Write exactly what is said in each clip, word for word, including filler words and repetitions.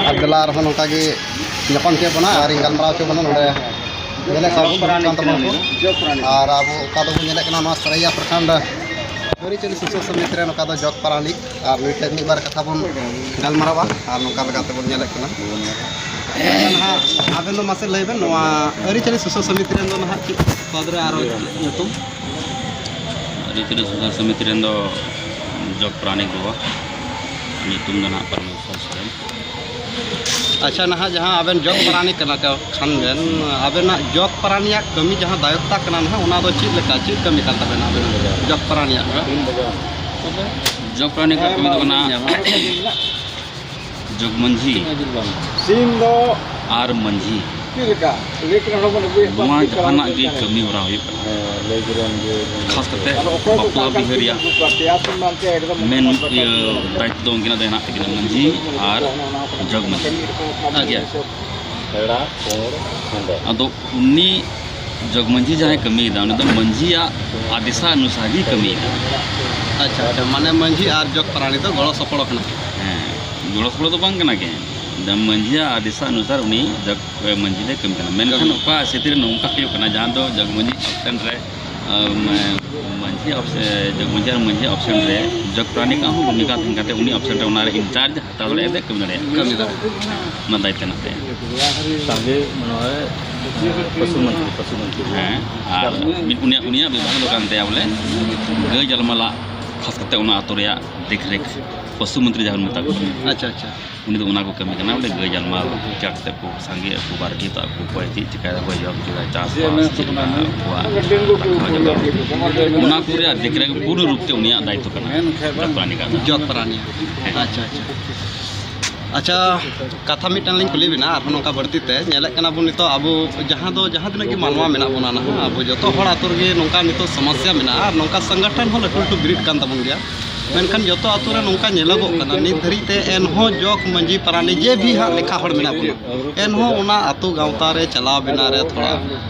ᱟᱨ ᱫᱮᱞᱟ ᱟᱨᱦᱚᱸ ᱱᱚᱝᱠᱟ ᱜᱮ ᱧᱟᱯᱟᱢ ᱦᱚᱪᱚ ᱵᱚᱱᱟ ᱟᱨᱤᱧ ᱜᱟᱞᱢᱟᱨᱟᱣ ᱦᱚᱪᱚ ᱵᱚᱱᱟ ᱱᱚᱰᱮ ᱧᱮᱞᱮ ᱥᱟᱶ ᱠᱚ ᱫᱩᱲᱩᱵ ᱠᱟᱱ ᱛᱟᱵᱚᱱᱟ ᱠᱚ᱾ ᱟᱨ ᱟᱵᱚ ᱚᱠᱟ ᱫᱚᱵᱚᱱ ᱧᱮᱞᱮᱫ ᱠᱟᱱᱟ, ᱱᱚᱣᱟ ᱥᱚᱨᱟᱭᱟ ᱯᱨᱚᱠᱷᱚᱸᱰ ᱟᱹᱨᱤᱪᱟᱹᱞᱤ ᱥᱩᱥᱟᱹᱨ ᱥᱚᱢᱤᱛᱤ ᱨᱮ ᱱᱚᱝᱠᱟ ᱫᱚ ᱡᱚᱜᱽ ᱯᱟᱨᱟᱱᱤᱠ ᱟᱨ ᱱᱩᱭ ᱴᱷᱮᱱ ᱢᱤᱫ ᱵᱟᱨ ᱠᱟᱛᱷᱟ ᱵᱚᱱ ᱜᱟᱞᱢᱟᱨᱟᱣᱟ᱾ ᱟᱨ ᱱᱚᱝᱠᱟ ᱞᱮᱠᱟᱛᱮ ᱵᱚᱱ ᱧᱮᱞᱮᱫ ᱠᱟᱱᱟ᱾ ᱱᱟᱦᱟᱜ ᱟᱵᱮᱱ ᱫᱚ ᱢᱟᱥᱮ ᱞᱟᱹᱭ ᱵᱮᱱ, ᱱᱚᱣᱟ ᱟᱹᱨᱤᱪᱟᱹᱞᱤ ᱥᱩᱥᱟᱹᱨ ᱥᱚᱢᱤᱛᱤ ᱨᱮᱱ ᱫᱚ ᱱᱟᱦᱟᱜ ᱪᱮᱫ ᱯᱚᱫᱽ ᱨᱮ ᱟᱨᱚ ᱧᱩᱛᱩᱢ? ᱟᱹᱨᱤᱪᱟᱹᱞᱤ ᱥᱩᱥᱟᱹᱨ ᱥᱚᱢᱤᱛᱤ ᱨᱮᱱ ᱫᱚ ᱡᱚᱜᱽ ᱯᱟᱨᱟᱱᱤᱠ ᱵᱟᱵᱟ, ᱧᱩᱛᱩᱢ ᱫᱚ ᱱᱟᱦᱟᱜ ᱯᱚᱨᱢᱮᱥᱣᱚᱨ ᱥᱚᱨᱮᱱ᱾ ᱟᱪᱪᱷᱟ, ᱱᱟᱦᱟᱜ ᱡᱟᱦᱟᱸ ᱟᱵᱮᱱ ᱡᱚᱜᱽ ᱯᱟᱨᱟᱱᱤᱠ ᱠᱟᱱᱟ ᱠᱚ ᱠᱷᱟᱱ ᱵᱮᱱ, ᱟᱵᱮᱱᱟᱜ ᱡᱚᱜᱽ ᱯᱟᱨᱟᱱᱤᱭᱟᱜ ᱠᱟᱹᱢᱤ ᱡᱟᱦᱟᱸ ᱫᱟᱭᱚᱛᱛᱟ ᱠᱟᱱᱟ ᱱᱟᱦᱟᱜ, ᱚᱱᱟ ᱫᱚ ᱪᱮᱫ ᱞᱮᱠᱟ, ᱪᱮᱫ ᱠᱟᱹᱢᱤ ᱠᱟᱱ ᱛᱟᱵᱮᱱᱟ ᱟᱵᱮᱱᱟᱜ ᱡᱚᱜᱽ ᱯᱟᱨᱟᱱᱤᱭᱟᱜ ᱫᱚ? ᱡᱚᱜᱽ ᱯᱟᱨᱟᱱᱤᱠ ᱠᱟᱹᱢᱤ ᱫᱚ ᱠᱟᱱᱟ ᱡᱚᱜᱽ ᱢᱟᱹᱡᱷᱤ ᱥᱤᱢ ᱫᱚ ᱟᱨ ᱢᱟᱹᱡᱷᱤ ᱪᱮᱫ ᱞᱮᱠᱟ? ᱞᱟᱹᱭ ᱠᱟᱱᱟ ᱦᱚᱲ ᱵᱚᱱ ᱟᱹᱜᱩᱭᱮᱫ ᱠᱚᱣᱟ, ᱱᱚᱣᱟ ᱪᱮᱫ ᱠᱟᱱᱟ ᱡᱟᱦᱟᱱᱟᱜ ᱜᱮ ᱠᱟᱹᱢᱤ ᱦᱚᱨᱟ ᱦᱩᱭᱩᱜ ᱠᱟᱱᱟ, ᱦᱮᱸ, ᱞᱟᱹᱭ ᱠᱮᱫᱟᱢ ᱡᱮ ᱠᱷᱟᱥ ᱠᱟᱛᱮ ᱟᱫᱚ ᱚᱠᱚᱭ ᱠᱚ ᱵᱟᱯᱞᱟ ᱚᱠᱟ ᱞᱮᱠᱟᱱ ᱵᱤᱦᱟᱹ ᱨᱮᱭᱟᱜ ᱥᱤᱢ ᱠᱚ ᱟᱯᱮᱭᱟ? ᱥᱤᱢ ᱢᱟ ᱮᱱᱛᱮ ᱮᱠᱫᱚᱢ ᱢᱮᱱ, ᱚᱱᱟ ᱤᱭᱟᱹ, ᱫᱟᱭᱤᱛᱛᱚ ᱫᱚ ᱩᱱᱠᱤᱱᱟᱜ ᱫᱚ ᱦᱮᱱᱟᱜ ᱛᱟᱹᱠᱤᱱᱟ, ᱢᱟᱹᱡᱷᱤ ᱟᱨ ᱡᱚᱜᱽ ᱢᱟᱹᱡᱷᱤ᱾ ᱟᱪᱪᱷᱟ᱾ ᱦᱮᱲᱟ, ᱯᱩᱸᱰ, ᱦᱮᱸᱫᱮ᱾ ᱟᱫᱚ ᱩᱱᱤ ᱡᱚᱜᱽ ᱢᱟᱹᱡᱷᱤ ᱡᱟᱦᱟᱸᱭ ᱠᱟᱹᱢᱤᱭᱮᱫᱟ, ᱩᱱᱤ ᱫᱚ ᱢᱟᱹᱡᱷᱤᱭᱟᱜ ᱟᱫᱮᱥᱟ ᱚᱱᱩᱥᱟᱨ ᱜᱮᱭ ᱠᱟᱹᱢᱤᱭᱮᱫᱟ᱾ ᱟᱪᱪᱷᱟ, ᱟᱪᱪᱷᱟ, ᱢᱟᱱᱮ ᱢᱟᱹᱡᱷᱤ ᱟᱨ ᱡᱚᱜᱽ ᱯᱟᱨᱟᱱᱤᱠ ᱫᱚ ᱜᱚᱲᱚ ᱥᱚᱯᱚᱦᱚᱫ ᱠᱟᱱᱟ᱾ ᱦᱮᱸ, ᱜᱚᱲᱚ ᱥᱚᱯᱚᱦᱚᱫ ᱫᱚ ᱵᱟᱝ ᱠᱟᱱᱟ ᱠᱤᱱ᱾ ᱢᱟᱹᱡᱷᱤᱭᱟᱜ ᱟᱫᱮᱥᱟ ᱚᱱᱩᱥᱟᱨ ᱩᱱᱤ ᱡᱚᱜᱽ ᱢᱟᱹᱡᱷᱤ ᱫᱚᱭ ᱠᱟᱹᱢᱤ ᱠᱟᱱᱟ᱾ ᱢᱮᱱᱠᱷᱟᱱ ᱠᱟᱹᱢᱤ᱾ ᱚᱠᱟ ᱥᱛᱷᱤᱛᱤ ᱨᱮ ᱱᱚᱝᱠᱟ ᱦᱩᱭᱩᱜ ᱠᱟᱱᱟ, ᱡᱟᱦᱟᱸ ᱫᱚ ᱡᱚᱜᱽ ᱢᱟᱹᱡᱷᱤ absent ᱨᱮ, ᱟᱢ, ᱢᱟᱹᱡᱷᱤ absent, ᱡᱚᱜᱽ ᱢᱟᱹᱡᱷᱤ ᱟᱨ ᱢᱟᱹᱡᱷᱤ absent ᱨᱮ ᱡᱚᱜᱽ ᱯᱟᱨᱟᱱᱤᱠ ᱟᱜ ᱦᱚᱸ ᱵᱷᱩᱢᱤᱠᱟ ᱛᱟᱦᱮᱱ ᱠᱟᱛᱮ ᱩᱱᱤ absent ᱨᱮ ᱚᱱᱟ ᱨᱮ in charge ᱦᱟᱛᱟᱣ ᱫᱟᱲᱮᱭᱟᱜᱼᱟ, ᱠᱟᱹᱢᱤ ᱫᱟᱲᱮᱭᱟᱜᱼᱟ᱾ ᱠᱟᱹᱢᱤ ᱫᱟᱲᱮᱭᱟᱜᱼᱟ᱾ ᱚᱱᱟ ᱫᱟᱭᱤᱛᱛᱚ ᱦᱮᱱᱟᱜ ᱛᱟᱭᱟ᱾ ᱥᱟᱸᱜᱮ ᱢᱟᱱᱮ ᱯᱚᱥᱩ ᱢᱚᱱᱛᱨᱤ, ᱯᱚᱥᱩ ᱢᱚᱱᱛᱨᱤ᱾ ᱦᱮᱸ, ᱟᱨ ᱢᱤᱫ ᱩᱱᱤᱭᱟᱜ, ᱩᱱᱤᱭᱟᱜ ᱵᱤᱵᱷᱟᱜᱽ ᱫᱚ ᱠᱟᱱ ᱛᱟᱭᱟ ᱵᱚᱞᱮ ᱜᱟᱹᱭ ᱡᱟᱞᱢᱟᱞᱟᱜ ᱠᱷᱟᱥ ᱠᱟᱛᱮ ᱚᱱᱟ ᱟᱹᱛᱩ ᱨᱮᱭᱟᱜ ᱫᱮᱠᱷ ᱨᱮᱠᱷ ᱯᱚᱥᱩ ᱢᱚᱱᱛᱨᱤ ᱡᱟᱦᱟᱸ ᱵᱚᱱ ᱢᱮᱛᱟ ᱠᱚ ᱠᱟᱱᱟ᱾ ᱟᱪᱪᱷᱟ, ᱟᱪᱪᱷᱟ᱾ ᱩᱱᱤ ᱫᱚ ᱚᱱᱟ ᱠᱚ ᱠᱟᱹᱢᱤ ᱠᱟᱱᱟ, ᱵᱚᱞᱮ ᱜᱟᱹᱭ ᱡᱟᱞᱢᱟᱞ ᱪᱤᱠᱟ ᱠᱟᱛᱮ ᱠᱚ ᱥᱟᱸᱜᱮ ᱟᱠᱚ, ᱵᱟᱨᱜᱮ ᱛᱟᱠᱚ, ᱚᱠᱚᱭ ᱪᱮᱫ ᱪᱤᱠᱟᱭ ᱫᱟ, ᱚᱠᱚᱭ ᱡᱚᱢ ᱦᱚᱪᱚᱭ ᱫᱟ, ᱪᱟᱥᱵᱟᱥ ᱪᱮᱫ ᱞᱮᱠᱟ, ᱩᱱᱠᱩᱣᱟᱜ ᱨᱟᱠᱷᱟᱣ ᱡᱚᱜᱟᱣ, ᱚᱱᱟ ᱠᱚ ᱨᱮᱭᱟᱜ ᱫᱮᱠᱷ ᱨᱮᱠᱷ ᱯᱩᱨᱟᱹ ᱨᱩᱯ ᱛᱮ ᱩᱱᱤᱭᱟᱜ ᱫᱟᱭᱤᱛᱛᱚ ᱠᱟᱱᱟ, ᱡᱚᱜᱽ ᱯᱟᱨᱟᱱᱤᱠ ᱟᱜ ᱫᱚ᱾ ᱡᱚᱜᱽ ᱯᱟᱨᱟᱱᱤᱠ᱾ ᱟᱪᱪᱷᱟ, ᱟᱪᱪᱷᱟ᱾ ᱟᱪᱪᱷᱟ, ᱠᱟᱛᱷᱟ ᱢᱤᱫᱴᱟᱝ ᱞᱤᱧ ᱠᱩᱞᱤ ᱵᱮᱱᱟ, ᱟᱨᱦᱚᱸ ᱱᱚᱝᱠᱟ ᱵᱟᱹᱲᱛᱤ ᱛᱮ ᱧᱮᱞᱮᱫ ᱠᱟᱱᱟ ᱵᱚᱱ ᱱᱤᱛᱚᱜ ᱟᱵᱚ ᱡᱟᱦᱟᱸ ᱫᱚ ᱡᱟᱦᱟᱸ ᱛᱤᱱᱟᱹᱜ ᱜᱮ ᱢᱟᱱᱣᱟ ᱢᱮᱱᱟᱜ ᱵᱚᱱᱟ ᱱᱟᱦᱟᱜ, ᱟᱵᱚ ᱡᱚᱛᱚ ᱦᱚᱲ ᱟᱛᱳ ᱨᱮᱜᱮ ᱱᱚᱝᱠᱟ ᱱᱤᱛᱚᱜ ᱥᱚᱢᱚᱥᱥᱟ ᱢᱮᱱᱟᱜᱼᱟ, ᱟᱨ ᱱᱚᱝᱠᱟ ᱥᱚᱝᱜᱚᱴᱷᱚᱱ ᱦᱚᱸ ᱞᱟᱹᱴᱩ ᱞᱟᱹᱴᱩ ᱵᱤᱨᱤᱫ ᱠᱟᱱ ᱛᱟᱵᱚᱱ ᱜᱮᱭᱟ᱾ ᱢᱮᱱᱠᱷᱟᱱ ᱡᱚᱛᱚ ᱟᱛᱳ ᱨᱮ ᱱᱚᱝᱠᱟ ᱧᱮᱞᱚᱜᱚᱜ ᱠᱟᱱᱟ ᱱᱤᱛ ᱫᱷᱟᱹᱨᱤᱡ ᱛᱮ, ᱮᱱᱦᱚᱸ ᱡᱚᱜᱽ ᱢᱟᱹᱡᱷᱤ ᱯᱟᱨᱟᱱᱤᱠ ᱡᱮ ᱵᱷᱤ ᱦᱟᱸᱜ ᱞᱮᱠᱷᱟ ᱦᱚᱲ ᱢᱮᱱᱟᱜ ᱵᱚᱱᱟ, ᱮᱱᱦᱚᱸ ᱚᱱᱟ ᱟᱛᱳ ᱜᱟᱶᱛᱟ ᱨᱮ ᱪᱟᱞᱟᱣ ᱵᱮᱱᱟᱣ ᱨᱮ ᱛᱷᱚᱲᱟ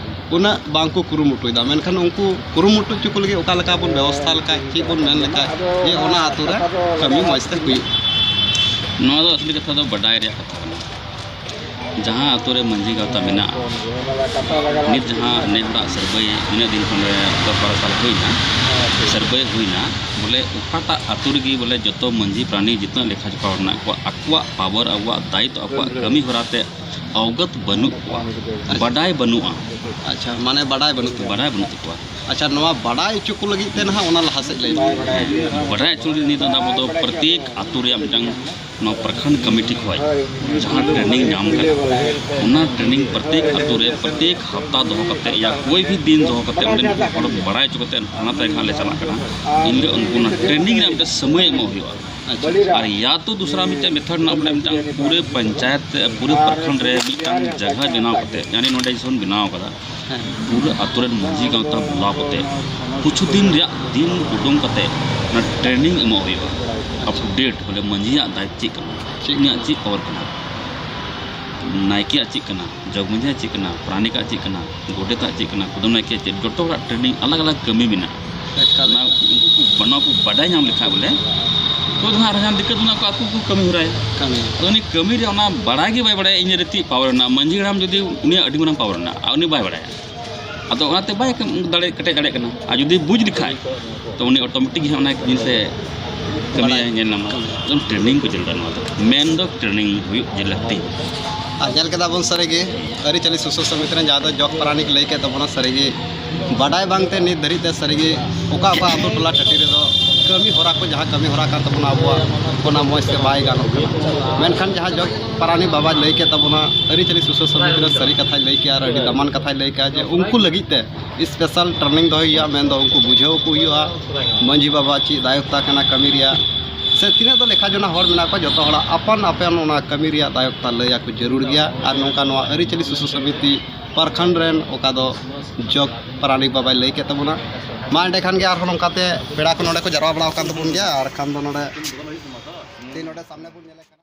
ᱩᱱᱟᱹᱜ ᱵᱟᱝ ᱠᱚ ᱠᱩᱨᱩᱢᱩᱴᱩᱭᱮᱫᱟ᱾ ᱢᱮᱱᱠᱷᱟᱱ ᱩᱱᱠᱩ ᱠᱩᱨᱩᱢᱩᱴᱩ ᱦᱚᱪᱚ ᱠᱚ ᱞᱟᱹᱜᱤᱫ ᱚᱠᱟ ᱞᱮᱠᱟ ᱵᱚᱱ ᱵᱮᱵᱚᱥᱛᱷᱟ ᱞᱮᱠᱷᱟᱡ, ᱪᱮᱫ ᱵᱚᱱ ᱢᱮᱱ ᱞᱮᱠᱷᱟᱡ ᱡᱮ ᱚᱱᱟ ᱟᱛᱳ ᱨᱮ ᱠᱟᱹᱢᱤ ᱢᱚᱡᱽ ᱛᱮ ᱦᱩᱭᱩᱜ? ᱱᱚᱣᱟ ᱫᱚ ᱟᱥᱚᱞᱤ ᱠᱟᱛᱷᱟ ᱫᱚ ᱵᱟᱰᱟᱭ ᱨᱮᱭᱟᱜ ᱠᱟᱛᱷᱟ ᱠᱟᱱᱟ᱾ ᱡᱟᱦᱟᱸ ᱟᱛᱳ ᱨᱮ ᱢᱟᱹᱡᱷᱤ ᱜᱟᱶᱛᱟ ᱢᱮᱱᱟᱜᱼᱟ, ᱱᱤᱛ ᱡᱟᱦᱟᱸ ᱱᱮ ᱦᱚᱲᱟᱜ ᱥᱟᱹᱨᱵᱟᱹᱭ ᱱᱤᱱᱟᱹᱜ ᱫᱤᱱ ᱠᱷᱚᱱ ᱨᱮ ᱫᱚᱥ ᱵᱟᱨᱚ ᱥᱟᱞ ᱦᱩᱭᱱᱟ, ᱥᱟᱹᱨᱵᱟᱹᱭ ᱦᱩᱭᱱᱟ, ᱵᱚᱞᱮ ᱚᱠᱟᱴᱟᱜ ᱟᱛᱳ ᱨᱮᱜᱮ ᱵᱚᱞᱮ ᱡᱚᱛᱚ ᱢᱟᱹᱡᱷᱤ ᱯᱟᱨᱟᱱᱤᱠ ᱡᱚᱛᱚ ᱞᱮᱠᱷᱟ ᱡᱚᱠᱷᱟ ᱢᱮᱱᱟᱜ ᱠᱚᱣᱟ, ᱟᱠᱚᱣᱟᱜ ᱯᱟᱣᱟᱨ, ᱟᱠᱚᱣᱟᱜ ᱫᱟᱭᱤᱛᱛᱚ, ᱟᱠᱚᱣᱟᱜ ᱠᱟᱹᱢᱤ ᱦᱚᱨᱟ ᱛᱮ ᱚᱵᱚᱜᱚᱛ ᱵᱟᱹᱱᱩᱜ ᱠᱚᱣᱟ, ᱵᱟᱰᱟᱭ ᱵᱟᱹᱱᱩᱜᱼᱟ᱾ ᱟᱪᱪᱷᱟ, ᱢᱟᱱᱮ ᱵᱟᱰᱟᱭ ᱵᱟᱹᱱᱩᱜ ᱛᱟᱠᱚᱣᱟ᱾ ᱵᱟᱰᱟᱭ ᱵᱟᱹᱱᱩᱜ ᱛᱟᱠᱚᱣᱟ᱾ ᱟᱪᱪᱷᱟ, ᱱᱚᱣᱟ ᱵᱟᱰᱟᱭ ᱦᱚᱪᱚ ᱠᱚ ᱞᱟᱹᱜᱤᱫ ᱛᱮ ᱱᱟᱦᱟᱜ ᱚᱱᱟ ᱞᱟᱦᱟ ᱥᱮᱫ ᱞᱟᱹᱭ ᱢᱮ᱾ ᱵᱟᱰᱟᱭ ᱦᱚᱪᱚ ᱞᱟᱹᱜᱤᱫ ᱱᱤᱛ ᱫᱚ ᱟᱵᱚ ᱫᱚ ᱯᱨᱚᱛᱮᱠ ᱟᱛᱳ ᱨᱮᱭᱟᱜ ᱢᱤᱫᱴᱟᱝ ᱱᱚᱣᱟ ᱯᱨᱚᱠᱷᱚᱸᱰ ᱠᱚᱢᱤᱴᱤ ᱠᱷᱚᱱ ᱡᱟᱦᱟᱸ ᱴᱨᱮᱱᱤᱝ ᱧᱟᱢ ᱠᱟᱱᱟ, ᱚᱱᱟ ᱴᱨᱮᱱᱤᱝ ᱯᱨᱚᱛᱮᱠ ᱟᱛᱳ ᱨᱮ ᱯᱨᱚᱛᱮᱠ ᱦᱟᱯᱛᱟ ᱫᱚᱦᱚ ᱠᱟᱛᱮ ᱭᱟ ᱠᱳᱭ ᱵᱷᱤ ᱫᱤᱱ ᱫᱚᱦᱚ ᱠᱟᱛᱮ ᱚᱸᱰᱮᱱ ᱠᱚ ᱦᱚᱲ ᱵᱟᱲᱟᱭ ᱦᱚᱪᱚ ᱠᱟᱛᱮ ᱛᱷᱟᱱᱟ ᱛᱟᱭ ᱦᱟᱸᱜ ᱞᱮ ᱪᱟᱞᱟᱜ ᱠᱟᱱᱟ᱾ ᱤᱧ ᱫᱚ ᱩᱱᱠᱩ ᱚᱱᱟ ᱴᱨᱮᱱᱤᱝ ᱨᱮ ᱢᱤᱫᱴᱮᱱ ᱥᱚᱢᱚᱭ ᱮᱢᱚᱜ ᱦᱩᱭᱩᱜᱼᱟ᱾ ᱟᱨ ᱭᱟ ᱛᱚ ᱫᱩᱥᱨᱟ ᱢᱤᱫᱴᱮᱱ ᱢᱮᱛᱷᱚᱰ ᱢᱮᱱᱟᱜᱼᱟ, ᱵᱚᱞᱮ ᱢᱤᱫᱴᱟᱝ ᱯᱩᱨᱟᱹ ᱯᱚᱧᱪᱟᱭᱮᱛ, ᱯᱩᱨᱟᱹ ᱯᱨᱚᱠᱷᱚᱸᱰ ᱨᱮ ᱢᱤᱫᱴᱟᱝ ᱡᱟᱭᱜᱟ ᱵᱮᱱᱟᱣ ᱠᱟᱛᱮ, ᱭᱟᱱᱤ ᱱᱚᱰᱮ ᱡᱮᱥᱚᱱ ᱵᱮᱱᱟᱣ ᱠᱟᱫᱟ, ᱦᱮᱸ᱾ ᱯᱩᱨᱟᱹ ᱟᱛᱳ ᱨᱮᱱ ᱢᱟᱹᱡᱷᱤ ᱜᱟᱶᱛᱟ ᱵᱩᱞᱟᱣ ᱠᱟᱛᱮ ᱠᱤᱪᱷᱩ ᱫᱤᱱ ᱨᱮᱭᱟᱜ ᱫᱤᱱ ᱩᱰᱩᱝ ᱠᱟᱛᱮ ᱚᱱᱟ ᱴᱨᱮᱱᱤᱝ ᱮᱢᱚᱜ ᱦᱩᱭᱩᱜᱼᱟ᱾ ᱟᱯᱰᱮᱴ ᱵᱚᱞᱮ ᱢᱟᱹᱡᱷᱤᱭᱟᱜ ᱫᱟᱭᱤᱛᱛᱚ ᱪᱮᱫ ᱠᱟᱱᱟ, ᱪᱮᱫ? ᱩᱱᱤᱭᱟᱜ ᱪᱮᱫ ᱯᱟᱣᱟᱨ ᱠᱟᱱᱟ, ᱱᱟᱭᱠᱮᱭᱟᱜ ᱪᱮᱫ ᱠᱟᱱᱟ, ᱡᱚᱜᱽ ᱢᱟᱹᱡᱷᱤᱭᱟᱜ ᱪᱮᱫ ᱠᱟᱱᱟ, ᱯᱟᱨᱟᱱᱤᱠᱟᱜ ᱪᱮᱫ ᱠᱟᱱᱟ, ᱜᱚᱰᱮᱛᱟᱜ ᱪᱮᱫ ᱠᱟᱱᱟ, ᱠᱩᱰᱟᱹᱢ ᱱᱟᱭᱠᱮᱭᱟᱜ ᱪᱮᱫ, ᱡᱚᱛᱚ ᱦᱚᱲᱟᱜ ᱴᱨᱮᱱᱤᱝ ᱟᱞᱟᱜᱽ ᱟᱞᱟᱜᱽ ᱠᱟᱹᱢᱤ ᱢᱮᱱᱟᱜᱼᱟ᱾ ᱮᱠᱟᱞ᱾ ᱚᱱᱟ ᱩᱱᱠᱩ ᱠᱚ, ᱚᱱᱟ ᱠᱚ ᱵᱟᱰᱟᱭ ᱧᱟᱢ ᱞᱮᱠᱷᱟᱱ ᱵᱚᱞᱮ, ᱛᱚ ᱫᱚ ᱦᱟᱸᱜ ᱟᱨᱦᱚᱸ ᱫᱤᱠᱠᱟᱹᱛ ᱫᱚ ᱱᱟᱜ ᱠᱚ ᱟᱠᱚ ᱠᱚ ᱠᱟᱹᱢᱤ ᱦᱚᱨᱟᱭᱟ᱾ ᱠᱟᱹᱢᱤ᱾ ᱟᱫᱚ ᱩᱱᱤ ᱠᱟᱹᱢᱤ ᱨᱮ ᱚᱱᱟ ᱵᱟᱲᱟᱭ ᱜᱮ ᱵᱟᱭ ᱵᱟᱲᱟᱭᱟ, ᱤᱧ ᱨᱮ ᱪᱮᱫ ᱯᱟᱣᱟᱨ ᱢᱮᱱᱟᱜᱼᱟ, ᱢᱟᱹᱡᱷᱤ ᱦᱟᱲᱟᱢ ᱡᱩᱫᱤ ᱩᱱᱤᱭᱟᱜ ᱟᱹᱰᱤ ᱢᱟᱨᱟᱝ ᱯᱟᱣᱟᱨ ᱢᱮᱱᱟᱜᱼᱟ, ᱟᱨ ᱩᱱᱤ ᱵᱟᱭ ᱵᱟᱲᱟᱭᱟ᱾ ᱟᱫᱚ ᱚᱱᱟᱛᱮ ᱵᱟᱭ ᱠᱟᱹᱢ-, ᱫᱟᱲᱮ, ᱠᱮᱴᱮᱡ ᱫᱟᱲᱮᱭᱟᱜ ᱠᱟᱱᱟ᱾ ᱟᱨ ᱡᱩᱫᱤ ᱵᱩᱡᱽ ᱞᱮᱠᱷᱟᱡ, ᱛᱚ ᱩᱱᱤ ᱚᱴᱳᱢᱮᱴᱤᱠ ᱜᱮ ᱦᱟᱸᱜ ᱚᱱᱟ ᱡᱤᱱᱤᱥᱮ ᱠᱟᱹᱢᱤᱭᱟ, ᱵᱟᱲᱟᱭ᱾ ᱧᱮᱞ ᱧᱟᱢᱟ᱾ ᱠᱟᱹᱢᱤ᱾ ᱮᱠᱫᱚᱢ ᱴᱨᱮᱱᱤᱝ ᱠᱚ ᱪᱟᱹᱞᱩᱭᱟ ᱱᱚᱣᱟ ᱫᱚ᱾ ᱢᱮᱱ ᱫᱚ ᱴᱨᱮᱱᱤᱝ ᱦᱩᱭᱩᱜ ᱡᱮ ᱞᱟᱹᱠᱛᱤ᱾ ᱟᱨ ᱧᱮᱞ ᱠᱮᱫᱟ ᱵᱚᱱ ᱥᱟᱹᱨᱤᱜᱮ, ᱟᱹᱨᱤᱪᱟᱹᱞᱤ ᱥᱩᱥᱟᱹᱨ ᱥᱚᱢᱤᱛᱤ ᱨᱮᱱ ᱡᱟᱦᱟᱸ ᱫᱚ ᱡᱚᱜᱽ ᱯᱟᱨᱟᱱᱤᱠ ᱞᱟᱹᱭ ᱠᱮᱫ ᱛᱟᱵᱚᱱᱟ, ᱥᱟᱹᱨᱤᱜᱮ ᱵᱟᱰᱟᱭ ᱵᱟᱝᱛᱮ ᱱᱤᱛ ᱫᱷᱟᱹᱨᱤᱡ ᱛᱮ ᱥᱟᱹᱨᱤᱜᱮ ᱚᱠᱟ ᱚᱠᱟ ᱟᱛᱳ ᱴᱚᱞᱟ ᱴᱟᱺᱰᱤ ᱨᱮᱫᱚ ᱠᱟᱹᱢᱤ ᱦᱚᱨᱟ ᱠᱚ, ᱡᱟᱦᱟᱸ ᱠᱟᱹᱢᱤ ᱦᱚᱨᱟ ᱠᱟᱱ ᱛᱟᱵᱚᱱᱟ ᱟᱵᱚᱣᱟᱜ, ᱚᱱᱟ ᱢᱚᱡᱽ ᱛᱮ ᱵᱟᱭ ᱜᱟᱱᱚᱜ ᱠᱟᱱᱟ᱾ ᱢᱮᱱᱠᱷᱟᱱ ᱡᱟᱦᱟᱸ ᱡᱚᱜᱽ ᱯᱟᱨᱟᱱᱤᱠ ᱵᱟᱵᱟᱭ ᱞᱟᱹᱭ ᱠᱮᱫ ᱛᱟᱵᱚᱱᱟ, ᱟᱹᱨᱤᱪᱟᱹᱞᱤ ᱥᱩᱥᱟᱹᱨ ᱥᱚᱢᱤᱛᱤ ᱨᱮ ᱥᱟᱹᱨᱤ ᱠᱟᱛᱷᱟᱭ ᱞᱟᱹᱭ ᱠᱮᱜᱼᱟ ᱟᱨ ᱟᱹᱰᱤ ᱫᱟᱢᱟᱱ ᱠᱟᱛᱷᱟᱭ ᱞᱟᱹᱭ ᱠᱮᱜᱼᱟ ᱡᱮ ᱩᱱᱠᱩ ᱞᱟᱹᱜᱤᱫ ᱛᱮ ᱥᱯᱮᱥᱟᱞ ᱴᱨᱮᱱᱤᱝ ᱫᱚᱦᱚᱭ ᱦᱩᱭᱩᱜᱼᱟ, ᱢᱮᱱᱫᱚ ᱩᱱᱠᱩ ᱵᱩᱡᱷᱟᱹᱣ ᱠᱚ ᱦᱩᱭᱩᱜᱼᱟ ᱢᱟᱹᱡᱷᱤ ᱵᱟᱵᱟ ᱪᱮᱫ ᱫᱟᱭᱚᱛᱛᱟ ᱠᱟᱱᱟ ᱠᱟᱹᱢᱤ ᱨᱮᱭᱟᱜ, ᱥᱮ ᱛᱤᱱᱟᱹᱜ ᱫᱚ ᱞᱮᱠᱷᱟ ᱡᱚᱱᱟ ᱦᱚᱲ ᱢᱮᱱᱟᱜ ᱠᱚᱣᱟ, ᱡᱚᱛᱚ ᱦᱚᱲᱟᱜ ᱟᱯᱟᱱ ᱟᱯᱟᱱ ᱚᱱᱟ ᱠᱟᱹᱢᱤ ᱨᱮᱭᱟᱜ ᱫᱟᱭᱚᱛᱛᱟ ᱞᱟᱹᱭ ᱟᱠᱚ ᱡᱟᱹᱨᱩᱲ ᱜᱮᱭᱟ᱾ ᱟᱨ ᱱᱚᱝᱠᱟ ᱱᱚᱣᱟ ᱟᱹᱨᱤᱪᱟᱹᱞᱤ ᱥᱩᱥᱟᱹᱨ ᱥᱚᱢᱤᱛᱤ ᱯᱨᱚᱠᱷᱚᱸᱰ ᱨᱮᱱ ᱚᱠᱟ ᱫᱚ ᱡᱚᱜᱽ ᱯᱟᱨᱟᱱᱤᱠ ᱵᱟᱵᱟᱭ ᱞᱟᱹᱭ ᱠᱮᱫ ᱛᱟᱵᱚᱱᱟ᱾ ᱢᱟ ᱮᱸᱰᱮᱠᱷᱟᱱ ᱜᱮ ᱟᱨᱦᱚᱸ ᱱᱚᱝᱠᱟᱛᱮ ᱯᱮᱲᱟ ᱠᱚ ᱱᱚᱰᱮ ᱠᱚ ᱡᱟᱨᱣᱟ ᱵᱟᱲᱟ ᱟᱠᱟᱱ ᱛᱟᱵᱚᱱ ᱜᱮᱭᱟ, ᱟᱨ ᱠᱷᱟᱱ ᱫᱚ ᱱᱚᱰᱮ ᱛᱮᱦᱮᱧ ᱱᱚᱰᱮ ᱥᱟᱢᱱᱮ ᱵᱚᱱ ᱧᱮᱞᱮ ᱠᱟᱱᱟ᱾